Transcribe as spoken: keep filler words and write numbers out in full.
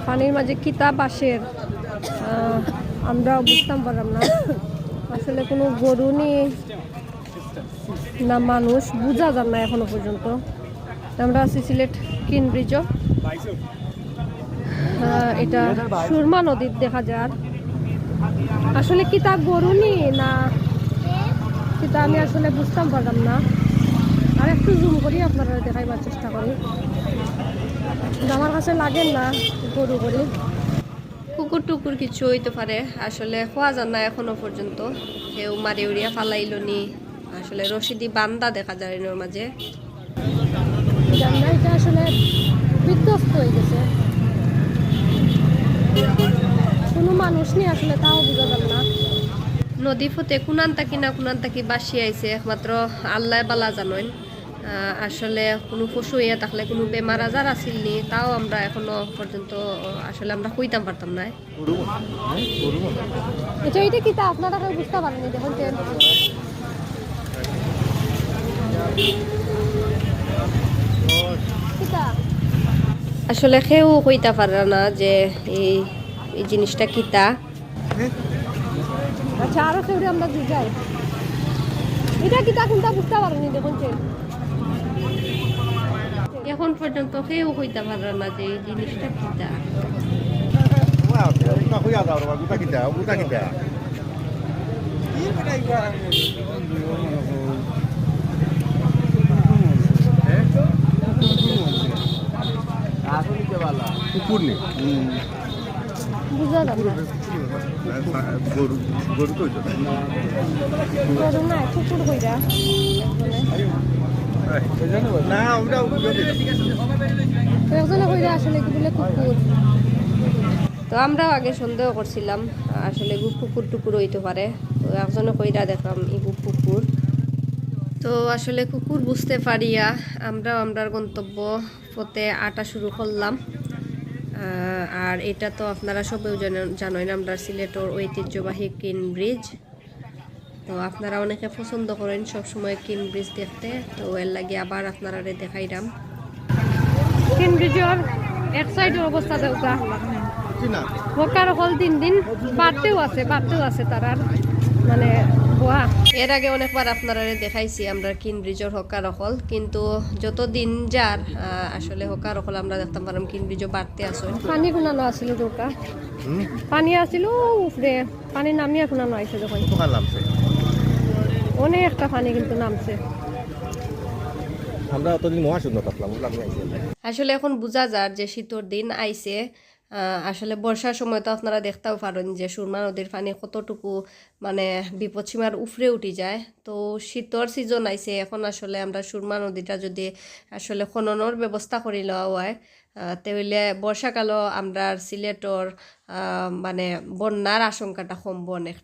পানির মাঝে কিতা বাসের, আহ, আমরাও বুঝতাম পারলাম না। আসলে কোনো গরু নি না মানুষ, বুঝা যার না এখনো পর্যন্ত। আমরা আছি সিলেট কিনব্রিজও। আহ, এটা সুরমা নদীর দেখা যার। আসলে কিতা গরু নি না কিতা আমি আসলে বুঝতাম পারলাম না। আর একটু জুম করি আপনারা দেখাইবার চেষ্টা করি। কিন্তু আমার কাছে লাগে না গরু করি। কুকুর টুকুর কিছু হইতে পারে, আসলে খোয়া যায় না এখনো পর্যন্ত। কেউ মারি উড়িয়া ফালাইল নি, আসলে রশিদি বান্ধা দেখা যায় এর মাঝে। জানলা এটা আসলে বিধ্বস্ত হয়ে গেছে, কোনো মানুষ নেই আসলে, তাও বোঝা গেল না। নদী পথে কুনান থাকি না কুনান থাকি বাসি আইছে, একমাত্র আল্লাহ বালা জানইন। আহ, আসলে কোনো পশু ইয়া থাকলে কোনো বেমার আজার আছিল নি, তাও আমরা এখনো পর্যন্ত আসলে আমরা কইতাম পারতাম না। আচ্ছা, এটা কিতা আপনারা কেউ বুঝতে পারেননি? দেখুন যে কিতা? আসলে কেউ কইতা পারে না যে এই, এই জিনিসটা কিতা। আচ্ছা, আরো কেউ আমরা বুঝাই। এটা কিতা কোনটা বুঝতে পারেনি, দেখুন যে। এখন পর্যন্ত কেউ কইতা পারে না যে এই জিনিসটা কিতা। ওটা কইয়া দাও রে বাবা, ওটা কিতা, ওটা কিতা? কুকুর নি? বুঝা যাবে না। গরু, গরু তো হইতো না। গরু না, কুকুর কইরা। না, ওটা তো একজনে কইরা আসলে কি বলে কুকুর। তো আমরাও আগে সন্দেহ করছিলাম আসলে এগু কুকুর টুকুর হইতে পারে। তো একজনে কইরা দেখলাম এগু কুকুর। তো আসলে কুকুর বুঝতে পারিয়া আমরাও আমরার গন্তব্য পথে আটা শুরু করলাম। আহ, আর এটা তো আপনারা সবেও জানেন, জানেন আমরার সিলেটর ঐতিহ্যবাহী কিনব্রিজ। তো আপনারা অনেকে পছন্দ করেন সবসময় কিনব্রিজ দেখতে, তো এর লাগি আবার আপনারারে দেখাইলাম। কিনব্রিজর এক সাইডর অবস্থা দেখউক্কা। হকার অকল দিন দিন বাড়তেউ আছে, বাড়তেউ আছে তারার মানে বওয়া। এর আগে অনেকবার আপনারারে দেখাইছি আমরার কিনব্রিজর হকার অকল, কিন্তু যত দিন যার, আহ, আসলে হকার অকল আমরা দেখতাম পারলাম কিনব্রিজও বাড়তে আছে। পানি কুনানো আছিল দরকার, পানি আছিল উপরে, পানি নামিয়া কুনানো আইছে দেখুন। কতখান নামছে? অনেকটা পানি কিন্তু নামছে। আমরা অতদিন মহাশূন্য থাকলাম, বুঝলাম না আইছে। আসলে এখন বুঝা যার যে শীতর দিন আইছে। আহ, আসলে বর্ষার সময় তো আপনারা দেখতাও পারেন যে সুরমা নদীর পানি কতটুকু মানে বিপদসীমার উপরে উঠি যায়। তো শীতর সিজন আইছে, এখন আসলে আমরা সুরমা নদীটা যদি আসলে খননর ব্যবস্থা করি লওয়া হয়, আহ, তে হইলে বর্ষাকালও আমরার সিলেটর, আহ, মানে বন্যার আশঙ্কাটা কমবো অনেক।